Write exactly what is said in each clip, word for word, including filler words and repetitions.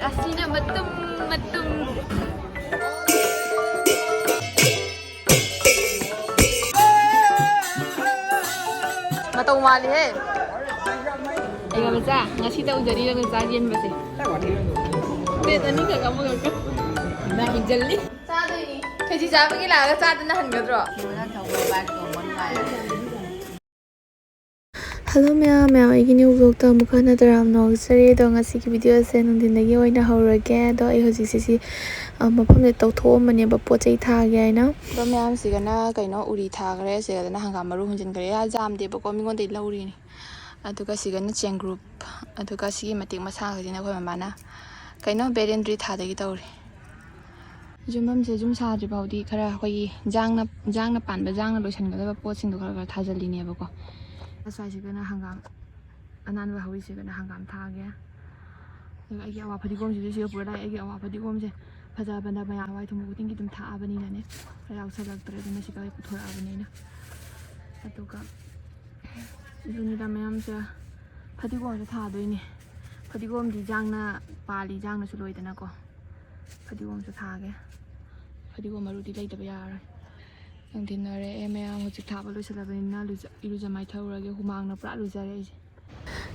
ꯑꯁꯤꯅ ꯃꯇꯨꯝ ꯃꯇꯨꯝ꯫ ꯃꯇꯧ ꯃꯥꯜꯂꯤꯍꯦ꯫ ꯑꯩꯒ ꯃꯆꯥ, ꯉꯁꯤ ꯇꯧꯖꯔꯤꯕ ꯃꯆꯥ ꯌꯦꯟꯕꯁꯦ꯫ ꯄ꯭ꯂꯦꯠ ꯑꯅꯤꯈꯛ ꯑꯃꯈꯛꯀ ꯅꯥ ꯍꯦꯟꯖꯜꯂꯤ꯫ ꯆꯥꯗꯣꯏꯅꯤ꯫ ꯈꯦꯆꯤ ꯆꯥꯕꯒꯤ ꯂꯥꯛꯑꯒ ꯆꯥꯗꯅ ꯍꯟꯒꯗ꯭ꯔꯣ? ꯍꯜꯂꯣ ꯃꯌꯥꯝ, ꯃꯌꯥꯝ ꯑꯩꯒꯤ new vlogꯇ ꯑꯃꯨꯛ ꯍꯟꯅ ꯇꯔꯥꯝꯅ ꯑꯣꯛꯆꯔꯤ꯫ ꯑꯗꯣ ꯉꯁꯤꯒꯤ videoꯁꯦ ꯅꯨꯡꯊꯤꯟꯗꯒꯤ ꯑꯣꯏꯅ ꯍꯧꯔꯒꯦ꯫ ꯑꯗꯣ ꯑꯩ ꯍꯧꯖꯤꯛꯁꯦ ꯁꯤ, ꯑ, ꯃꯐꯝꯁꯦ ꯇꯧꯊꯣꯛꯑꯝꯕꯅꯦꯕ ꯄꯣꯠ ꯆꯩ ꯊꯥꯒꯦ ꯍꯥꯏꯅ꯫ ꯑꯗꯣ ꯃꯌꯥꯝꯁꯤꯒꯅ ꯀꯩꯅꯣ ꯎꯔꯤ ꯊꯥꯈ꯭ꯔꯦ, ꯁꯤꯗꯅ ꯍꯪꯒꯥꯝ ꯃꯔꯨ ꯍꯨꯟꯖꯤꯟꯈ꯭ꯔꯦ꯫ ꯑꯥ, ꯌꯥꯝꯗꯦꯕꯀꯣ, ꯃꯤꯉꯣꯟꯗꯒꯤ ꯂꯧꯔꯤꯅꯤ꯫ ꯑꯗꯨꯒ ꯁꯤꯒꯅ ꯆꯦꯡꯒ꯭ꯔꯨꯞ, ꯑꯗꯨꯒ ꯁꯤꯒꯤ ꯃꯇꯦꯛ ꯃꯁꯥꯈꯩꯁꯤꯅ ꯑꯩꯈꯣꯏ ꯃꯃꯥꯅ ꯀꯩꯅꯣ ꯕꯦꯔꯦꯟꯗ꯭ꯔꯤ ꯊꯥꯗꯒꯤ ꯇꯧꯔꯤ꯫ ꯌꯨꯝꯐꯝꯁꯦ ꯌꯨꯝ ꯁꯥꯗ꯭ꯔꯤ ꯐꯥꯎꯗꯤ ꯈꯔ ꯑꯩꯈꯣꯏꯒꯤ ꯏꯟꯖꯥꯡꯅ, ꯏꯟꯖꯥꯡꯅ ꯄꯥꯟꯕ, ꯏꯟꯖꯥꯡꯅ ꯂꯣꯏꯁꯤꯟꯒꯗꯕ ꯄꯣꯠꯁꯤꯡꯗꯣ ꯈꯔ ꯈꯔ ꯊꯥꯖꯤꯜꯂꯤꯅꯦꯕꯀꯣ꯫ ꯑꯁ꯭ꯋꯥꯏꯁꯤꯒꯅ ꯍꯪꯒꯥꯝ, ꯑꯅꯥꯟꯕ ꯍꯧꯔꯤꯁꯤꯒꯅ ꯍꯪꯒꯥꯝ ꯊꯥꯒꯦ꯫ ꯑꯗꯨꯒ ꯑꯩꯒꯤ ꯑꯋꯥ ꯐꯗꯤꯒꯣꯝꯁꯤꯁꯨ ꯁꯤꯒ ꯄꯨꯔ ꯂꯥꯛꯑꯦ꯫ ꯑꯩꯒꯤ ꯑꯋꯥ ꯐꯗꯤꯒꯣꯝꯁꯦ ꯐꯖꯕꯅ ꯃꯌꯥꯝ ꯍꯋꯥꯏ ꯊꯣꯡꯕ ꯈꯨꯗꯤꯡꯒꯤ ꯑꯗꯨꯝ ꯊꯥꯛꯑꯕꯅꯤꯅꯅꯦ, ꯈꯔ ꯌꯥꯎꯁꯜꯂꯛꯇ꯭ꯔꯦ꯫ ꯑꯗꯨꯅ ꯁꯤꯗ ꯑꯩ ꯄꯨꯊꯣꯔꯛꯑꯕꯅꯤ ꯑꯩꯅ꯫ ꯑꯗꯨꯒ ꯑꯗꯨꯅꯤꯗ ꯃꯌꯥꯝꯁꯦ ꯐꯗꯤꯒꯣꯝꯁꯨ ꯊꯥꯗꯣꯏꯅꯦ꯫ ꯐꯗꯤꯒꯣꯝꯗꯤ ꯏꯟꯖꯥꯡꯅ ꯄꯥꯜꯂꯤ, ꯏꯟꯖꯥꯡꯅꯁꯨ ꯂꯣꯏꯗꯅꯀꯣ꯫ ꯐꯗꯤꯒꯣꯝꯁꯨ ꯊꯥꯒꯦ꯫ ꯐꯗꯤꯒꯣꯝ ꯃꯔꯨꯗꯤ ꯂꯩꯇꯕ ꯌꯥꯔꯔꯣꯏ꯫ ꯅꯨꯡꯊꯤꯟ ꯑꯣꯏꯔꯦ꯫ ꯑꯦ ꯃꯌꯥꯝ, ꯍꯧꯖꯤꯛ ꯊꯥꯕ ꯂꯣꯏꯁꯤꯜꯂꯕꯅꯤꯅ ꯂꯨꯖ-, ꯏꯔꯨꯖ ꯃꯥꯏꯊꯔꯨꯔꯒꯦ꯫ ꯍꯨꯃꯥꯡꯅ ꯄꯨꯔꯥ ꯂꯨꯖꯔꯦ ꯑꯩꯁꯦ꯫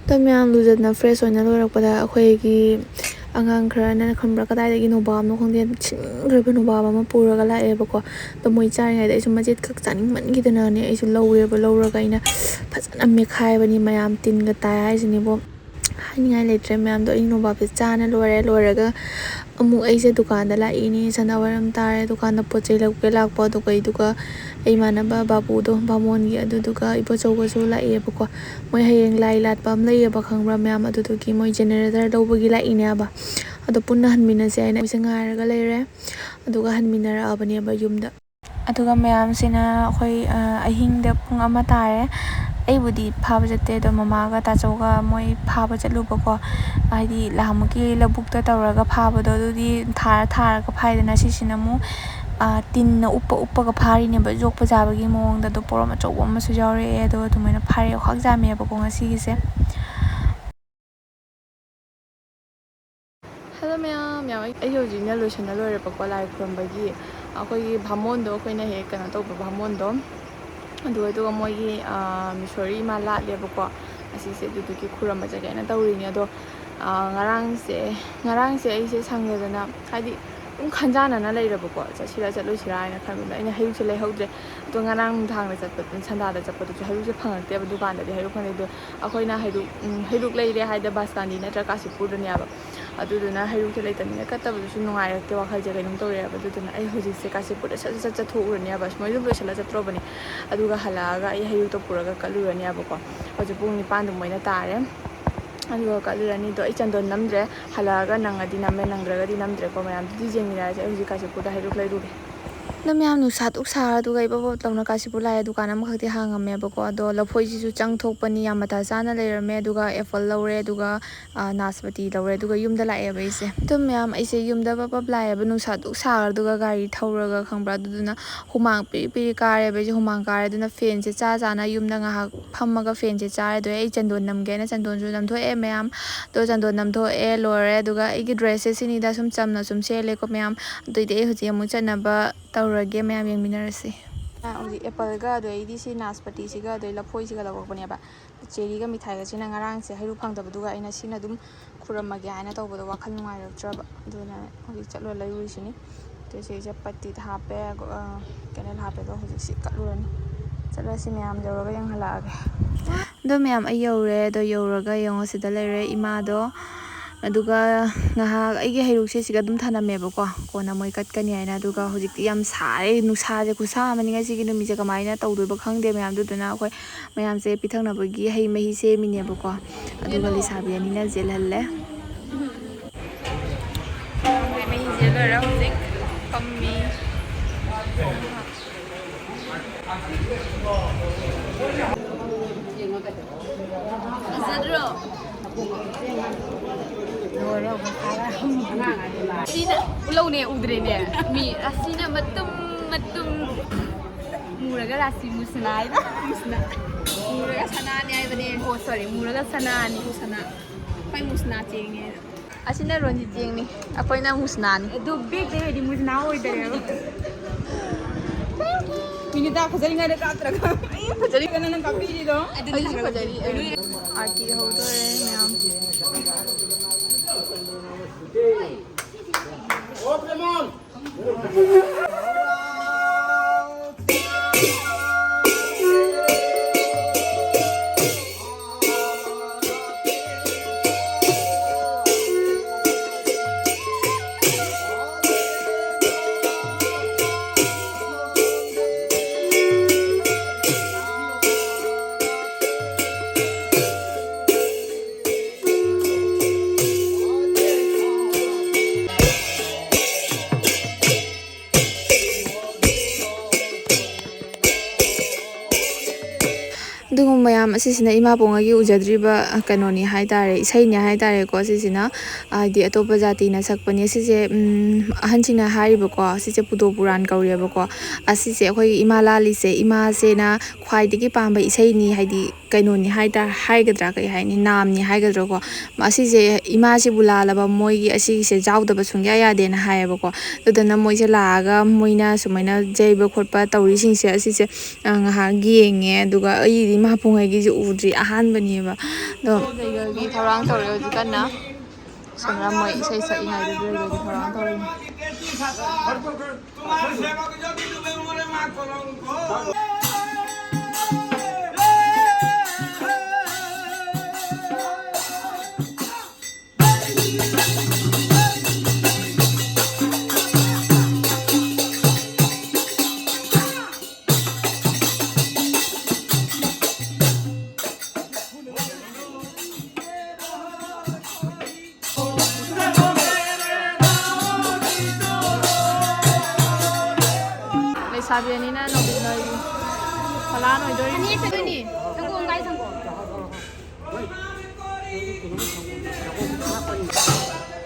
ꯑꯗꯣ ꯃꯌꯥꯝ ꯂꯨꯖꯗꯅ fresh ꯑꯣꯏꯅ ꯂꯣꯏꯔꯛꯄꯗ ꯑꯩꯈꯣꯏꯒꯤ ꯑꯉꯥꯡ ꯈꯔꯅ ꯈꯪꯕ꯭ꯔꯥ, ꯀꯗꯥꯏꯗꯒꯤ ꯅꯣꯕꯥꯞꯅꯣ ꯈꯪꯗꯦ, ꯁꯤꯟꯈ꯭ꯔꯕ ꯅꯣꯕꯥꯞ ꯑꯃ ꯄꯨꯔꯒ ꯂꯥꯛꯑꯦꯕꯀꯣ꯫ ꯑꯗꯣ ꯃꯣꯏ ꯆꯥꯔꯤꯉꯩꯗ ꯑꯩꯁꯨ ꯃꯆꯦꯠꯈꯛ ꯆꯥꯅꯤꯡꯃꯟꯈꯤꯗꯅꯅꯦ, ꯑꯩꯁꯨ ꯂꯧꯔꯦꯕ꯫ ꯂꯧꯔꯒ ꯑꯩꯅ ꯐꯖꯅ ꯃꯦꯠꯈꯥꯏꯕꯅꯤ, ꯃꯌꯥꯝ ꯇꯤꯟꯒ ꯇꯥꯏ ꯍꯥꯏꯁꯤꯅꯦꯕꯣ꯫ ꯍꯥꯏꯅꯤꯡꯉꯥꯏ ꯂꯩꯇ꯭ꯔꯦ ꯃꯌꯥꯝꯗꯣ꯫ ꯑꯩ ꯅꯣꯕꯥꯞꯁꯦ ꯆꯥꯅ ꯂꯣꯏꯔꯦ꯫ ꯂꯣꯏꯔꯒ ꯑꯃꯨꯛ ꯑꯩꯁꯦ ꯗꯨꯀꯥꯟꯗ ꯂꯥꯛꯏꯅꯦ, ꯁꯟꯗꯥꯋꯥꯏꯔꯝ ꯇꯥꯔꯦ꯫ ꯗꯨꯀꯥꯟꯗ ꯄꯣꯠ ꯆꯩ ꯂꯧꯒꯦ ꯂꯥꯛꯄ꯫ ꯑꯗꯨꯒ ꯑꯩꯗꯨꯒ ꯑꯩ ꯏꯃꯥꯟꯅꯕ ꯕꯥꯕꯨꯗꯣ, ꯕꯥꯃꯣꯟꯒꯤ, ꯑꯗꯨꯗꯨꯒ ꯏꯕꯣꯆꯧꯒꯁꯨ ꯂꯥꯛꯑꯦꯕꯀꯣ꯫ ꯃꯣꯏ ꯍꯌꯦꯡ ꯂꯥꯏ ꯂꯥꯠꯄ ꯑꯃ ꯂꯩꯌꯦꯕ, ꯈꯪꯕ꯭ꯔꯥ ꯃꯌꯥꯝ? ꯑꯗꯨꯗꯨꯒꯤ ꯃꯣꯏ generator ꯂꯧꯕꯒꯤ ꯂꯥꯛꯏꯅꯦꯕ꯫ ꯑꯗꯣ ꯄꯨꯟꯅ ꯍꯟꯃꯤꯟꯅꯁꯦ ꯍꯥꯏꯅ ꯑꯩꯁꯦ ꯉꯥꯏꯔꯒ ꯂꯩꯔꯦ꯫ ꯑꯗꯨꯒ ꯍꯟꯃꯤꯟꯅꯔꯛꯑꯕꯅꯦꯕ ꯌꯨꯝꯗ꯫ ꯑꯗꯨꯒ ꯃꯌꯥꯝꯁꯤꯅ ꯑꯩꯈꯣꯏ, ꯑ, ꯑꯍꯤꯡꯗ ꯄꯨꯡ ꯑꯃ ꯇꯥꯔꯦ꯫ ꯑꯩꯕꯨꯗꯤ ꯐꯥꯕ ꯆꯠꯇꯦ, ꯑꯗꯣ ꯃꯃꯥꯒ ꯇꯥꯆꯧꯒ ꯃꯣꯏ ꯐꯥꯕ ꯆꯠꯂꯨꯕꯀꯣ꯫ ꯍꯥꯏꯗꯤ ꯅꯍꯥꯟꯃꯨꯛꯀꯤ ꯂꯧꯕꯨꯛꯇ ꯇꯧꯔꯒ ꯐꯥꯕꯗꯣ, ꯑꯗꯨꯗꯤ ꯊꯥꯔ ꯊꯥꯔꯒ ꯐꯥꯏꯗꯅ꯫ ꯁꯤꯁꯤꯅ ꯑꯃꯨꯛ, ꯑ, ꯇꯤꯟꯅ ꯎꯞꯄ ꯎꯞꯄꯒ ꯐꯥꯔꯤꯅꯦꯕ, ꯌꯣꯛꯄ ꯌꯥꯕꯒꯤ ꯃꯑꯣꯡꯗ꯫ ꯑꯗꯣ ꯄꯣꯔꯣꯝ ꯑꯆꯧꯕ ꯑꯃꯁꯨ ꯌꯥꯎꯔꯛꯑꯦ꯫ ꯑꯗꯣ ꯑꯗꯨꯃꯥꯏꯅ ꯐꯥꯔꯦ, ꯑꯣꯈꯥꯛ ꯌꯥꯝꯃꯦꯕꯀꯣ ꯉꯁꯤꯒꯤꯁꯦ꯫ ꯃꯌꯥꯝ, ꯑꯩ ꯑꯩ ꯍꯧꯖꯤꯛꯅ ꯂꯣꯏꯁꯟꯅ ꯂꯣꯏꯔꯦꯕꯀꯣ, ꯂꯥꯏ ꯈꯨꯔꯨꯝꯕꯒꯤ꯫ ꯑꯩꯈꯣꯏꯒꯤ ꯚꯥꯃꯣꯟꯗꯣ, ꯑꯩꯈꯣꯏꯅ ꯍꯦꯛ ꯀꯩꯅꯣ ꯇꯧꯕ ꯚꯥꯃꯣꯟꯗꯣ, ꯑꯗꯨ ꯑꯗꯨꯒ ꯃꯣꯏꯒꯤ, ꯑꯥ, ꯃꯤꯁꯣꯔꯤ ꯏꯃꯥ ꯂꯥꯠꯂꯦꯕꯀꯣ꯫ ꯑꯁꯤꯁꯦ ꯑꯗꯨꯗꯨꯒꯤ ꯈꯨꯔꯨꯝꯕ ꯆꯠꯀꯦꯅ ꯇꯧꯔꯤꯅꯦ꯫ ꯑꯗꯣ, ꯑꯥ, ꯉꯔꯥꯡꯁꯦ ꯉꯔꯥꯡꯁꯦ ꯑꯩꯁꯦ ꯁꯪꯗꯗꯅ, ꯍꯥꯏꯗꯤ, ꯑꯗꯨꯝ ꯈꯟꯖꯥꯟꯅꯅ ꯂꯩꯔꯕꯀꯣ, ꯆꯠꯁꯤꯔꯥ ꯆꯠꯂꯣꯏꯁꯤꯔꯥ ꯍꯥꯏꯅ ꯈꯟꯕꯗ, ꯑꯩꯅ ꯍꯩꯔꯨꯛꯁꯦ ꯂꯩꯍꯧꯗ꯭ꯔꯦ꯫ ꯑꯗꯣ ꯉꯔꯥꯡ ꯅꯨꯡꯗꯥꯡꯗ ꯆꯠꯄ, ꯁꯟꯗꯥꯗ ꯆꯠꯄꯗꯨꯁꯨ ꯍꯩꯔꯨꯛꯁꯦ ꯐꯪꯉꯛꯇꯦꯕ, ꯗꯨꯀꯥꯟꯗꯗꯤ ꯍꯩꯔꯨꯛ ꯐꯪꯉꯛꯇꯦ꯫ ꯑꯗꯣ ꯑꯩꯈꯣꯏꯅ ꯍꯩꯔꯨꯛ, ꯎꯝ, ꯍꯩꯔꯨꯛ ꯂꯩꯔꯦ ꯍꯥꯏꯗ ꯕꯥꯁꯀꯥꯟꯗꯤ ꯅꯠꯇ꯭ꯔ ꯀꯥꯁꯤꯄꯨꯔꯗꯅꯦꯕ꯫ ꯑꯗꯨꯗꯨꯅ ꯍꯩꯔꯨꯛꯁꯦ ꯂꯩꯇꯕꯅꯤꯅ ꯀꯠꯇꯕꯗꯨꯁꯨ ꯅꯨꯡꯉꯥꯏꯔꯛꯇꯦ, ꯋꯥꯈꯜꯁꯦ ꯀꯩꯅꯣꯝ ꯇꯧꯔꯛꯑꯦꯕ꯫ ꯑꯗꯨꯗꯨꯅ ꯑꯩ ꯍꯧꯖꯤꯛꯁꯦ ꯀꯥꯁꯤꯄꯨꯔꯗ ꯁꯠ ꯁꯠ ꯆꯠꯊꯣꯛꯎꯔꯅꯦꯕ꯫ ꯃꯣꯏ ꯑꯗꯨꯝ ꯂꯣꯏꯁꯤꯜꯂ ꯆꯠꯇ꯭ꯔꯣꯕꯅꯦ꯫ ꯑꯗꯨꯒ ꯍꯜꯂꯛꯑꯒ ꯑꯩ ꯍꯩꯔꯨꯛꯇꯣ ꯄꯨꯔꯒ ꯀꯠꯂꯨꯔꯅꯦꯕꯀꯣ꯫ ꯍꯧꯖꯤꯛ ꯄꯨꯡ ꯅꯤꯄꯥꯟꯗꯨ ꯃꯣꯏꯅ ꯇꯥꯔꯦ꯫ ꯑꯗꯨꯒ ꯀꯠꯂꯨꯔꯅꯤ꯫ ꯑꯗꯣ ꯑꯩ ꯆꯟꯗꯣꯟ ꯅꯝꯗ꯭ꯔꯦ, ꯍꯜꯂꯛꯑꯒ ꯅꯪꯉꯗꯤ ꯅꯝꯃꯦ, ꯅꯪꯗ꯭ꯔꯒꯗꯤ ꯅꯝꯗ꯭ꯔꯦꯀꯣ꯫ ꯃꯌꯥꯝꯗꯨꯗꯤ ꯌꯦꯡꯃꯤꯟꯅꯔꯁꯦ꯫ ꯑꯩ ꯍꯧꯖꯤꯛ ꯀꯥꯁꯤꯄꯨꯔꯗ ꯍꯩꯔꯨꯛ ꯂꯩꯔꯨꯒꯦ꯫ ꯑꯗꯣ ꯃꯌꯥꯝ ꯅꯨꯡꯁꯥ ꯗꯨꯛ ꯁꯥꯔ ꯑꯗꯨꯒ ꯏꯄꯞ ꯄꯞ ꯇꯧꯅ ꯀꯥꯁꯤꯄꯨꯔ ꯂꯥꯛꯑꯦ꯫ ꯗꯨꯀꯥꯟ ꯑꯃꯈꯛꯇꯤ ꯍꯥꯡꯉꯝꯃꯦꯕꯀꯣ꯫ ꯑꯗꯣ ꯂꯐꯣꯏꯁꯤꯁꯨ ꯆꯪ ꯊꯣꯛꯄꯅꯤ, ꯌꯥꯝ ꯃꯊꯥ ꯆꯥꯅ ꯂꯩꯔꯝꯃꯦ꯫ ꯑꯗꯨꯒ ꯑꯦꯄꯜ ꯂꯧꯔꯦ, ꯑꯗꯨꯒ, ꯑ, ꯅꯥꯁꯄꯇꯤ ꯂꯧꯔꯦ, ꯑꯗꯨꯒ ꯌꯨꯝꯗ ꯂꯥꯛꯑꯦꯕ ꯑꯩꯁꯦ꯫ ꯑꯗꯨ ꯃꯌꯥꯝ, ꯑꯩꯁꯦ ꯌꯨꯝꯗ ꯄꯞ ꯄꯞ ꯂꯥꯛꯑꯦꯕ, ꯅꯨꯡꯁꯥ ꯗꯨꯛ ꯁꯥꯔ ꯑꯗꯨꯒ ꯒꯥꯔꯤ ꯊꯧꯔꯒ, ꯈꯪꯕ꯭ꯔꯥ? ꯑꯗꯨꯗꯨꯅ ꯍꯨꯃꯥꯡ ꯄꯤꯔꯤ ꯄꯤꯔꯤ ꯀꯥꯔꯦꯕ ꯑꯩꯁꯦ꯫ ꯍꯨꯃꯥꯡ ꯀꯥꯔꯦ, ꯑꯗꯨꯅ ꯐꯦꯟꯁꯦ ꯆꯥ ꯆꯥꯅ ꯌꯨꯝꯗ ꯉꯥꯏꯍꯥꯛ ꯐꯝꯃꯒ ꯐꯦꯟꯁꯦ ꯆꯥꯔꯦ꯫ ꯑꯗꯣ ꯑꯩ ꯆꯟꯗꯣꯟ ꯅꯝꯒꯦꯅ ꯆꯟꯗꯣꯟꯁꯨ ꯅꯝꯊꯣꯛꯑꯦ ꯃꯌꯥꯝ꯫ ꯑꯗꯣ ꯆꯟꯗꯣꯟ ꯅꯝꯊꯣꯛꯑꯦ, ꯂꯣꯏꯔꯦ꯫ ꯑꯗꯨꯒ ꯑꯩꯒꯤ ꯗ꯭ꯔꯦꯁꯁꯦ ꯁꯤꯅꯤꯗ, ꯁꯨꯝ ꯆꯝꯅ ꯁꯨꯝ ꯁꯦꯠꯂꯦꯀꯣ ꯃꯌꯥꯝ꯫ ꯑꯗꯨꯏꯗꯤ ꯑꯩ ꯍꯧꯖꯤꯛ ꯑꯃꯨꯛ ꯆꯠꯅꯕ ꯇꯧꯔꯒꯦ, ꯃꯌꯥꯝ ꯌꯦꯡꯃꯤꯟꯅꯔꯁꯤ꯫ ꯑꯥ, ꯍꯧꯖꯤꯛ ꯑꯦꯄꯜꯒ, ꯑꯗꯩꯗꯤ ꯁꯤ ꯅꯥꯁꯄꯇꯤꯁꯤꯒ, ꯑꯗꯩ ꯂꯐꯣꯏꯁꯤꯒ ꯂꯧꯔꯛꯄꯅꯦꯕ꯫ ꯆꯦꯔꯤꯒ ꯃꯤꯊꯥꯏꯒꯁꯤꯅ ꯉꯔꯥꯡꯁꯦ ꯍꯩꯔꯨꯛ ꯐꯪꯗꯕꯗꯨꯒ ꯑꯩꯅ ꯁꯤꯅ ꯑꯗꯨꯝ ꯈꯨꯔꯝꯃꯒꯦ ꯍꯥꯏꯅ ꯇꯧꯕꯗꯣ ꯋꯥꯈꯜ ꯅꯨꯡꯉꯥꯏꯔꯛꯇ꯭ꯔꯕ꯫ ꯑꯗꯨꯅ ꯍꯧꯖꯤꯛ ꯆꯠꯂ ꯂꯩꯔꯨꯔꯤꯁꯤꯅꯤ꯫ ꯑꯗꯨ ꯁꯤꯁꯦ ꯄꯇꯤꯠ ꯍꯥꯞꯄꯦ, ꯑ, ꯀꯦꯅꯦꯜ ꯍꯥꯞꯄꯦ꯫ ꯑꯗꯣ ꯍꯧꯖꯤꯛꯁꯤ ꯀꯠꯂꯨꯔꯅꯤ꯫ ꯆꯠꯂꯁꯤ ꯃꯌꯥꯝ, ꯌꯧꯔꯒ ꯌꯦꯡꯍꯜꯂꯛꯑꯒꯦ꯫ ꯑꯗꯣ ꯃꯌꯥꯝ, ꯑꯩ ꯌꯧꯔꯦ꯫ ꯑꯗꯣ ꯌꯧꯔꯒ ꯌꯦꯡꯉꯣ, ꯁꯤꯗ ꯂꯩꯔꯦ ꯏꯃꯥꯗꯣ꯫ ꯑꯗꯨꯒ ꯉꯥꯏꯍꯥꯛ ꯑꯩꯒꯤ ꯍꯩꯔꯨꯛꯁꯦ ꯁꯤꯒ ꯑꯗꯨꯝ ꯊꯅꯝꯃꯦꯕꯀꯣ, ꯀꯣꯟꯅ ꯃꯣꯏ ꯀꯠꯀꯅꯤ ꯍꯥꯏꯅ꯫ ꯑꯗꯨꯒ ꯍꯧꯖꯤꯛꯇꯤ ꯌꯥꯝ ꯁꯥꯔꯦ, ꯅꯨꯡꯁꯥꯁꯦ ꯈꯨꯠꯁꯥ ꯑꯃꯅꯤ꯫ ꯉꯁꯤꯒꯤ ꯅꯨꯃꯤꯠꯁꯦ ꯀꯃꯥꯏꯅ ꯇꯧꯗꯣꯏꯕ ꯈꯪꯗꯦ ꯃꯌꯥꯝ꯫ ꯑꯗꯨꯗꯨꯅ ꯑꯩꯈꯣꯏ ꯃꯌꯥꯝꯁꯦ ꯄꯤꯊꯛꯅꯕꯒꯤ ꯍꯩ ꯃꯍꯤ ꯁꯦꯝꯃꯤꯅꯦꯕꯀꯣ꯫ ꯑꯗꯨꯒ ꯂꯩꯁꯥꯕꯤ ꯑꯅꯤꯅ ꯆꯦꯜꯍꯜꯂꯦ꯫ ꯍꯩ ꯃꯍꯤꯁꯦ ꯂꯣꯏꯔ ꯍꯧꯖꯤꯛ ꯐꯝꯃꯤ꯫ ꯐꯖꯗ꯭ꯔꯣ? ꯂꯣꯏꯔꯦ, ꯑꯃꯨꯛ ꯊꯥꯔꯛꯑꯅꯤ꯫ ꯁꯤꯅ ꯎꯂꯧꯅꯦ, ꯎꯗ꯭ꯔꯦꯅꯦ꯫ ꯃꯤ ꯑꯁꯤꯅ ꯃꯇꯨꯝ ꯃꯇꯨꯝ꯫ ꯃꯨꯔꯒ ꯔꯥꯁꯤ ꯃꯨꯁꯅꯥ ꯍꯥꯏꯗꯣ꯫ ꯃꯨꯁꯅꯥ꯫ ꯃꯨꯔꯒ ꯁꯅꯥꯅꯤ ꯍꯥꯏꯕꯅꯦ꯫ ꯑꯣ, ꯁꯣꯔꯤ, ꯃꯨꯔꯒ ꯁꯅꯥꯅꯤ꯫ ꯃꯨꯁꯅꯥ꯫ ꯍꯣꯏ, ꯃꯨꯁꯅꯥ ꯆꯦꯡꯅꯦ ꯍꯥꯏꯗꯣ꯫ ꯑꯁꯤꯅ ꯔꯣꯟꯖꯤꯠ ꯆꯦꯡꯅꯤ, ꯑꯩꯈꯣꯏꯅ ꯃꯨꯁꯅꯥꯅꯤ꯫ ꯑꯗꯨ ꯕꯦꯛꯇ ꯂꯩꯔꯗꯤ ꯃꯨꯁꯅꯥ ꯑꯣꯏꯗꯔꯦꯕ꯫ ꯃꯤꯅꯤꯠ ꯇꯔꯥ ꯐꯖꯔꯤꯉꯩꯗ ꯀꯥꯞꯇ꯭ꯔꯒ꯫ ꯑꯩ ꯐꯖꯔꯤ꯫ ꯀꯩꯅꯣ ꯅꯪ ꯀꯥꯞꯄꯤꯔꯤꯗꯣ? ꯑꯗꯨꯅ ꯑꯩꯁꯨ ꯐꯖꯔꯤ꯫ ꯑꯥꯔꯇꯤ ꯍꯧꯗꯣꯔꯦ ꯃꯌꯥꯝ꯫ ꯑꯗꯨꯒꯨꯝꯕ ꯃꯌꯥꯝ ꯑꯁꯤꯁꯤꯅ ꯏꯃꯥ ꯄꯣꯡꯉꯩꯒꯤ ꯎꯖꯗ꯭ꯔꯤꯕ ꯀꯩꯅꯣꯅꯤ ꯍꯥꯏꯇꯥꯔꯦ, ꯏꯁꯩꯅꯤ ꯍꯥꯏꯇꯥꯔꯦꯀꯣ꯫ ꯑꯁꯤꯁꯤꯅ ꯍꯥꯏꯗꯤ ꯑꯇꯣꯞꯄ ꯖꯥꯇꯤꯅ ꯁꯛꯄꯅꯤ꯫ ꯑꯁꯤꯁꯦ, ꯎꯝ, ꯑꯍꯟꯁꯤꯡꯅ ꯍꯥꯏꯔꯤꯕꯀꯣ, ꯑꯁꯤꯁꯦ ꯄꯨꯗꯣ ꯄꯨꯔꯥꯟ ꯀꯧꯔꯦꯕꯀꯣ꯫ ꯑꯁꯤꯁꯦ ꯑꯩꯈꯣꯏꯒꯤ ꯏꯃꯥ ꯂꯥꯜꯂꯤꯁꯦ, ꯏꯃꯥꯁꯦꯅ ꯈ꯭ꯋꯥꯏꯗꯒꯤ ꯄꯥꯝꯕ ꯏꯁꯩꯅꯤ, ꯍꯥꯏꯗꯤ ꯀꯩꯅꯣꯅꯤ ꯍꯥꯏꯇꯥꯔꯦ, ꯍꯥꯏꯒꯗ꯭ꯔꯥ, ꯀꯩ ꯍꯥꯏꯅꯤ, ꯅꯥꯝꯅꯤ ꯍꯥꯏꯒꯗ꯭ꯔꯥꯀꯣ꯫ ꯑꯁꯤꯁꯦ ꯏꯃꯥꯁꯤꯕꯨ ꯂꯥꯜꯂꯕ ꯃꯣꯏꯒꯤ ꯑꯁꯤꯒꯤꯁꯦ ꯌꯥꯎꯗꯕ ꯁꯨꯡꯌꯥ ꯌꯥꯗꯦꯅ ꯍꯥꯏꯌꯦꯕꯀꯣ꯫ ꯑꯗꯨꯗꯅ ꯃꯣꯏꯁꯦ ꯂꯥꯛꯑꯒ ꯃꯣꯏꯅ ꯁꯨꯃꯥꯏꯅ ꯌꯩꯕ ꯈꯣꯠꯄ ꯇꯧꯔꯤꯁꯤꯡꯁꯦ, ꯑꯁꯤꯁꯦ, ꯑ, ꯉꯥꯏꯍꯥꯛ ꯌꯦꯡꯉꯦ꯫ ꯑꯗꯨꯒ ꯑꯩꯗꯤ ꯏꯃꯥ ꯄꯣꯡꯉꯩꯒꯤꯁꯦ ꯎꯗ꯭ꯔꯤ, ꯑꯍꯥꯟꯕꯅꯦꯕ꯫ ꯑꯗꯣ ꯂꯩꯒꯜꯒꯤ ꯊꯧꯔꯥꯡ ꯇꯧꯔꯦ ꯍꯧꯖꯤꯛ ꯀꯟꯅ꯫ ꯁꯣꯝꯗ ꯃꯣꯏ ꯏꯁꯩ ꯁꯛꯏꯉꯩꯗ ꯂꯩꯒꯜꯒꯤ ꯊꯧꯔꯥꯡ ꯇꯧꯔꯤꯅꯤ꯫ ꯂꯩꯁꯥꯕꯤ ꯑꯅꯤꯅ ꯅꯣꯕꯤꯟ ꯍꯣꯏꯒꯤ ꯐꯂꯥꯟ ꯑꯣꯏꯗꯣꯔꯤ꯫ ꯑꯅꯤ ꯆꯠꯂꯅꯤ꯫ ꯁꯪꯒꯣꯝ ꯀꯥꯏ ꯁꯪꯒꯣꯝ?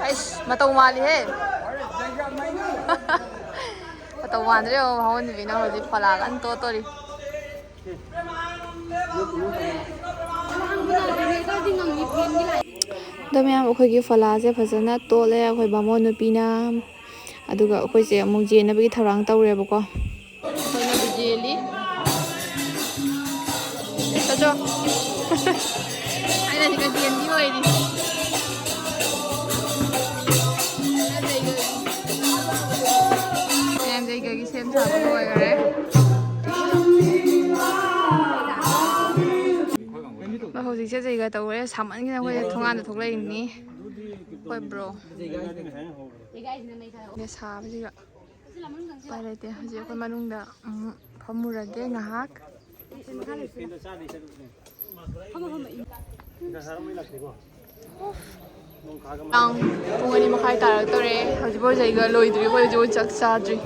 ꯑꯩꯁ, ꯃꯇꯧ ꯃꯥꯜꯂꯤꯍꯦ꯫ ꯃꯇꯧ ꯃꯥꯟꯗ꯭ꯔꯦ ꯌꯦꯡꯉꯣ, ꯃꯍꯣꯟ ꯅꯨꯄꯤꯅ ꯍꯧꯖꯤꯛ ꯐꯣꯂꯥ ꯀꯟꯅ ꯇꯣꯠꯇꯣꯔꯤ꯫ ꯂꯥꯡꯕꯅ ꯖꯦꯅꯦꯔꯦꯇꯔꯗꯤ ꯉꯝꯃꯤ, ꯐꯦꯟꯗꯤ ꯂꯥꯛꯏ꯫ ꯑꯗꯣ ꯃꯌꯥꯝ, ꯑꯩꯈꯣꯏꯒꯤ ꯐꯣꯂꯥꯁꯦ ꯐꯖꯅ ꯇꯣꯠꯂꯦ ꯑꯩꯈꯣꯏ ꯕꯥꯃꯣꯟ ꯅꯨꯄꯤꯅ꯫ ꯑꯗꯨꯒ ꯑꯩꯈꯣꯏꯁꯦ ꯑꯃꯨꯛ ꯌꯦꯟꯅꯕꯒꯤ ꯊꯧꯔꯥꯡ ꯇꯧꯔꯦꯕꯀꯣ꯫ ꯑꯩꯈꯣꯏꯅ ꯌꯦꯜꯂꯤ꯫ ꯆꯠꯆꯣ꯫ ꯑꯩꯅ ꯁꯤꯗ ꯌꯦꯟꯕꯤ ꯑꯣꯏꯔꯤ꯫ ꯃꯌꯥꯝ ꯖꯩꯒꯒꯤ ꯁꯦꯝ ꯁꯥꯕ ꯂꯣꯏꯈꯔꯦ꯫ ꯑꯗꯣ ꯍꯧꯖꯤꯛꯁꯦ ꯖꯩꯒ ꯇꯧꯔꯦ꯫ ꯁꯥꯃꯟꯒꯤꯅ ꯑꯩꯈꯣꯏꯁꯦ ꯊꯣꯡꯒꯥꯟꯗ ꯊꯣꯛꯂꯛꯏꯕꯅꯤ꯫ ꯑꯩꯈꯣꯏ ꯕ꯭ꯔꯣ꯫ ꯁꯥꯕꯁꯤꯒ꯫ ꯎꯄꯥꯏ ꯂꯩꯇꯦ꯫ ꯍꯧꯖꯤꯛ ꯑꯩꯈꯣꯏ ꯃꯅꯨꯡꯗ ꯑꯃꯨꯛ ꯐꯝꯃꯨꯔꯒꯦ ꯉꯥꯏꯍꯥꯛ꯫ ꯄꯨꯡ ꯑꯅꯤ ꯃꯈꯥꯏ ꯇꯥꯔꯛꯇꯣꯔꯦ꯫ ꯍꯧꯖꯤꯛꯐꯥꯎ ꯖꯩꯒ ꯂꯣꯏꯗ꯭ꯔꯤ꯫ ꯑꯩꯈꯣꯏ ꯍꯧꯖꯤꯛꯐꯥꯎ ꯆꯥꯛ ꯆꯥꯗ꯭ꯔꯤ꯫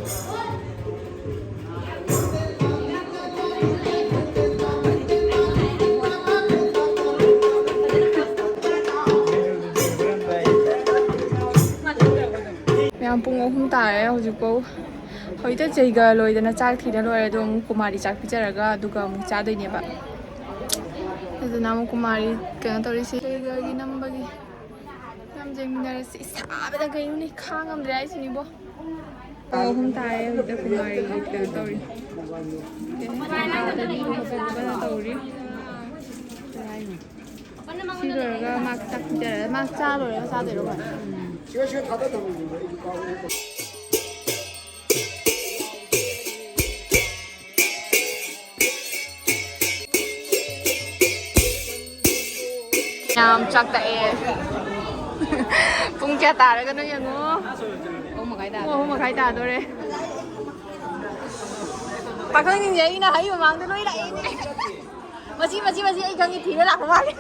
ꯃꯌꯥꯝ, ꯄꯨꯡ ꯑꯍꯨꯝ ꯇꯥꯔꯦ ꯍꯧꯖꯤꯛꯐꯥꯎ꯫ ꯍꯧꯖꯤꯛꯇ ꯖꯩꯒ ꯂꯣꯏꯗꯅ ꯆꯥꯛ ꯊꯤꯔ ꯂꯣꯏꯔꯦ꯫ ꯑꯗꯣ ꯑꯃꯨꯛ ꯀꯨꯃꯥꯔꯤ ꯆꯥꯛ ꯄꯤꯖꯔꯒ ꯑꯗꯨꯒ ꯑꯃꯨꯛ ꯆꯥꯗꯣꯏꯅꯦꯕ꯫ ꯑꯗꯨꯅ ꯑꯃꯨꯛ ꯀꯨꯃꯥꯔꯤ ꯀꯩꯅꯣ ꯇꯧꯔꯤꯁꯤ ꯖꯩꯒꯒꯤ ꯅꯝꯕꯒꯤ꯫ ꯌꯥꯝ ꯌꯦꯡꯃꯤꯟꯅꯔꯁꯤ꯫ ꯁꯥꯕꯗ ꯀꯩꯅꯣꯅꯦ, ꯈꯥꯡ ꯉꯝꯗ꯭ꯔꯦ ꯍꯥꯏꯁꯤꯅꯤꯕꯣ꯫ ꯄꯨꯡ ꯑꯍꯨꯝ ꯇꯥꯔꯦ ꯍꯧꯖꯤꯛꯇ ꯀꯨꯃꯥꯔꯤ ꯀꯩꯅꯣ ꯇꯧꯔꯤ꯫ ꯀꯩꯅꯣ ꯇꯧꯔꯤ꯫ ꯁꯤ ꯂꯣꯏꯔꯒ ꯃꯥ ꯆꯥꯛ ꯄꯤꯖꯔꯒ, ꯃꯥ ꯆꯥ ꯂꯣꯏꯔꯒ ꯆꯥꯗꯣꯏꯔꯣ ꯃꯥ? ꯌꯥꯝ ꯆꯥꯛꯇꯛꯑꯦ꯫ ꯄꯨꯡ ꯀꯌꯥ ꯇꯥꯔꯒꯅꯣ ꯌꯦꯡꯉꯣ꯫ ꯑꯍꯨꯝ ꯃꯈꯥꯏ ꯇꯥꯔꯦ꯫ ꯄꯨꯡ ꯑꯍꯨꯝ ꯃꯈꯥꯏ ꯇꯥꯗꯣꯔꯦ꯫ ꯄꯥꯈꯪꯁꯤꯡꯁꯦ ꯑꯩꯅ ꯍꯩ ꯃꯃꯥꯡꯗ ꯂꯣꯏ ꯂꯥꯛꯑꯦꯅꯦ꯫ ꯃꯁꯤ, ꯃꯁꯤ, ꯃꯁꯤ ꯑꯩ ꯈꯪꯉꯤ, ꯊꯤꯕ ꯂꯥꯛꯄ ꯃꯥꯜꯂꯦ꯫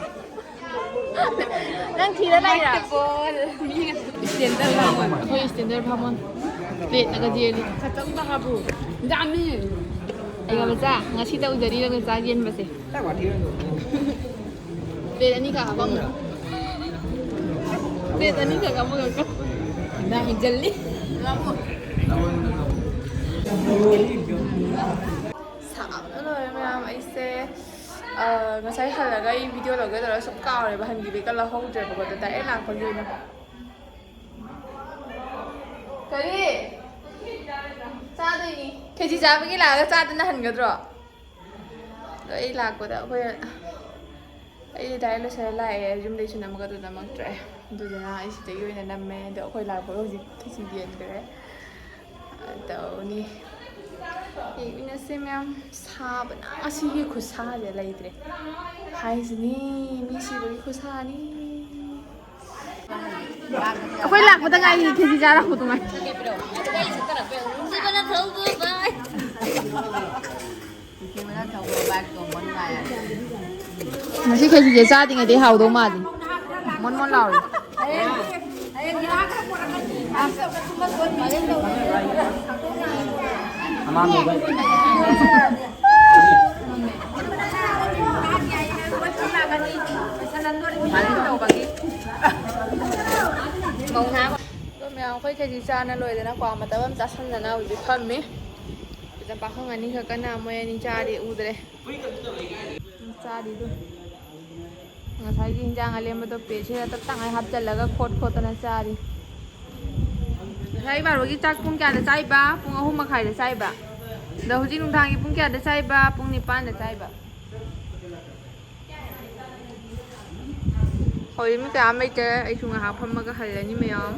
ꯅꯪ ꯊꯤꯔ ꯂꯥꯛꯏꯔꯥ? Standard ꯐꯝꯃꯣꯟ꯫ ꯑꯩꯈꯣꯏ standard ꯐꯝꯃꯣꯟ꯫ Plateꯅꯒ ꯌꯦꯜꯂꯤ꯫ ꯈꯇꯪꯗ ꯍꯥꯞꯄꯨ꯫ ꯌꯥꯝꯃꯤ꯫ ꯑꯩꯒ ꯃꯆꯥ, ꯉꯁꯤ ꯇꯧꯖꯔꯤꯕ ꯃꯆꯥ ꯌꯦꯟꯕꯁꯦ꯫ Plate ꯑꯅꯤꯈꯛ ꯍꯥꯞꯄꯝꯃꯣ꯫ Plate ꯑꯅꯤꯈꯛ ꯑꯃꯈꯛ꯫ ꯅꯪ ꯍꯦꯟꯖꯜꯂꯤ꯫ ꯁꯥꯕꯅ ꯂꯣꯏꯔꯦ ꯃꯌꯥꯝ꯫ ꯑꯩꯁꯦ ꯑ, ꯉꯁꯥꯏ ꯍꯜꯂꯒ ꯑꯩ ꯚꯤꯗꯤꯑꯣ ꯂꯧꯒꯦ ꯇꯧꯔꯒ ꯁꯨꯝ ꯀꯥꯎꯔꯦꯕ, ꯍꯟꯈꯤꯕꯩ ꯀꯜꯂ ꯍꯧꯗ꯭ꯔꯦꯕꯀꯣ, ꯑꯗꯣ ꯗꯥꯏꯔꯦꯛ ꯂꯥꯛꯄꯒꯤ ꯑꯣꯏꯅ꯫ ꯀꯔꯤ? ꯆꯥꯗꯣꯏꯅꯤ꯫ ꯈꯦꯆꯤ ꯆꯥꯕꯒꯤ ꯂꯥꯛꯑꯒ ꯆꯥꯗꯅ ꯍꯟꯒꯗ꯭ꯔꯣ? ꯑꯗꯣ ꯑꯩ ꯂꯥꯛꯄꯗ ꯑꯩꯈꯣꯏ, ꯑꯩ ꯗꯥꯏꯔꯦꯛ ꯂꯣꯏꯁꯤꯜꯂ ꯂꯥꯛꯑꯦ, ꯌꯨꯝꯗꯩꯁꯨ ꯅꯝꯃꯛꯀꯗꯣ ꯅꯝꯃꯛꯇ꯭ꯔꯦ꯫ ꯑꯗꯨꯗꯨꯅ ꯑꯩ ꯁꯤꯗꯒꯤ ꯑꯣꯏꯅ ꯅꯝꯃꯦ꯫ ꯑꯗꯣ ꯑꯩꯈꯣꯏ ꯂꯥꯛꯄꯒ ꯍꯧꯖꯤꯛ ꯈꯦꯆꯤ ꯌꯦꯟꯈ꯭ꯔꯦ꯫ ꯇꯧꯅꯤ꯫ ꯌꯦꯡꯃꯤꯟꯅꯁꯦ ꯃꯌꯥꯝ꯫ ꯁꯥꯕꯅ ꯑꯁꯤꯒꯤ ꯈꯨꯠꯁꯥꯁꯦ ꯂꯩꯇ꯭ꯔꯦ꯫ ꯍꯥꯏꯁꯤꯅꯤ, ꯃꯤ ꯁꯤꯕꯒꯤ ꯈꯨꯠꯁꯥꯅꯤ꯫ ꯑꯩꯈꯣꯏ ꯂꯥꯛꯄꯗ ꯉꯥꯏꯔꯤ, ꯈꯦꯆꯤ ꯆꯥꯔꯛꯄꯗꯣ ꯉꯥꯏ꯫ ꯉꯁꯤ ꯈꯦꯆꯤꯁꯦ ꯆꯥꯗ꯭ꯔꯤꯉꯩꯗꯩ ꯍꯥꯎꯗꯧ ꯃꯥꯜꯂꯤ꯫ ꯃꯣꯟ ꯃꯣꯟ ꯂꯥꯎꯔꯤ꯫ ꯑꯗꯣ ꯃꯌꯥꯝ, ꯑꯩꯈꯣꯏ ꯈꯦꯆꯤ ꯆꯥꯅ ꯂꯣꯏꯗꯅ ꯀ꯭ꯋꯥ ꯃꯇꯞ ꯑꯃ ꯆꯥꯁꯟꯗꯅ ꯍꯧꯖꯤꯛ ꯐꯝꯃꯤ꯫ ꯁꯤꯗ ꯄꯥꯈꯪ ꯑꯅꯤꯈꯛ ꯀꯟꯅ ꯃꯣꯏ ꯑꯅꯤ ꯆꯥꯔꯤ, ꯎꯗ꯭ꯔꯦ꯫ ꯆꯥꯔꯤꯗꯨ꯫ ꯉꯁꯥꯏꯒꯤ ꯍꯤꯟꯖꯥꯡ ꯑꯂꯦꯝꯕꯗꯣ ꯄ꯭ꯂꯦꯠꯁꯤꯗ ꯇꯞ ꯇꯥꯡꯉꯩ ꯍꯥꯞꯆꯜꯂꯒ ꯈꯣꯠ ꯈꯣꯠꯇꯅ ꯆꯥꯔꯤ꯫ ꯉꯁꯥꯏ ꯕꯥꯔꯣꯒꯤ ꯆꯥꯛ ꯄꯨꯡ ꯀꯌꯥꯗ ꯆꯥꯏꯕ? ꯄꯨꯡ ꯑꯍꯨꯝ ꯃꯈꯥꯏꯗ ꯆꯥꯏꯕ꯫ ꯑꯗꯣ ꯍꯧꯖꯤꯛ ꯅꯨꯡꯗꯥꯡꯒꯤ ꯄꯨꯡ ꯀꯌꯥꯗ ꯆꯥꯏꯕ? ꯄꯨꯡ ꯅꯤꯄꯥꯟꯗ ꯆꯥꯏꯕ꯫ ꯍꯧꯖꯤꯛ ꯃꯤ ꯀꯌꯥꯝ ꯂꯩꯇ꯭ꯔꯦ꯫ ꯑꯩꯁꯨ ꯉꯥꯏꯍꯥꯛ ꯐꯝꯃꯒ ꯍꯜꯂꯅꯤ ꯃꯌꯥꯝ꯫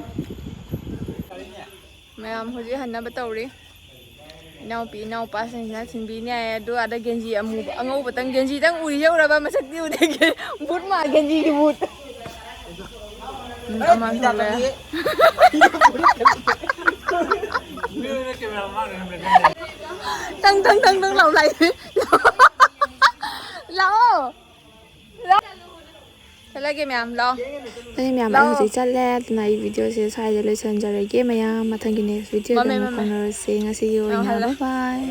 ꯃꯌꯥꯝ ꯍꯧꯖꯤꯛ ꯍꯟꯅꯕ ꯇꯧꯔꯤ꯫ ꯏꯅꯥꯎꯄꯤ ꯏꯅꯥꯎꯄꯥꯁꯤꯡꯁꯤꯅ ꯊꯤꯟꯕꯤꯅꯤ ꯍꯥꯏꯌꯦ꯫ ꯑꯗꯨ ꯑꯥꯗ ꯒꯦꯟꯖꯤ ꯑꯃꯨꯕ ꯑꯉꯧꯕꯇꯪ, ꯒꯦꯟꯖꯤꯗꯪ ꯎꯔꯤ ꯌꯧꯔꯕ, ꯃꯁꯛꯇꯤ ꯎꯗꯦ꯫ ꯕꯨꯠ ꯃꯥ, ꯒꯦꯟꯖꯤꯒꯤ ꯕꯨꯠ꯫ ꯎꯝ, ꯑꯃ ꯊꯣꯛꯂꯛꯑꯦ꯫ ꯇꯪ ꯇꯪ ꯇꯪ ꯇꯪ ꯂꯥꯎ ꯂꯥꯛꯏ꯫ ꯂꯥꯛꯑꯣ꯫ ꯂꯥꯛꯑꯣ꯫ ꯆꯠꯂꯒꯦ ꯃꯌꯥꯝ, ꯂꯥꯛꯑꯣ꯫ ꯑꯗꯨꯗꯤ ꯃꯌꯥꯝ, ꯑꯩ ꯂꯥꯛꯑꯣ꯫ ꯍꯧꯖꯤꯛ ꯆꯠꯂꯦ꯫ ꯑꯗꯨꯅ ꯑꯩ ꯚꯤꯗꯤꯑꯣꯁꯦ ꯁ꯭ꯋꯥꯏꯗ ꯂꯣꯏꯁꯤꯟꯖꯔꯒꯦ꯫ ꯃꯌꯥꯝ ꯃꯊꯪꯒꯤ ꯅꯦꯛꯁ ꯚꯤꯗꯤꯑꯣꯗ ꯃꯝꯃꯦ, ꯑꯃꯨꯛ ꯃꯝꯃꯦ꯫ ꯐꯥꯎꯅꯔꯁꯦ꯫ ꯉꯁꯤꯒꯤ ꯑꯣꯏꯅ ꯌꯧꯍꯜꯂꯣ꯫ ꯕꯥꯏ ꯕꯥꯏ꯫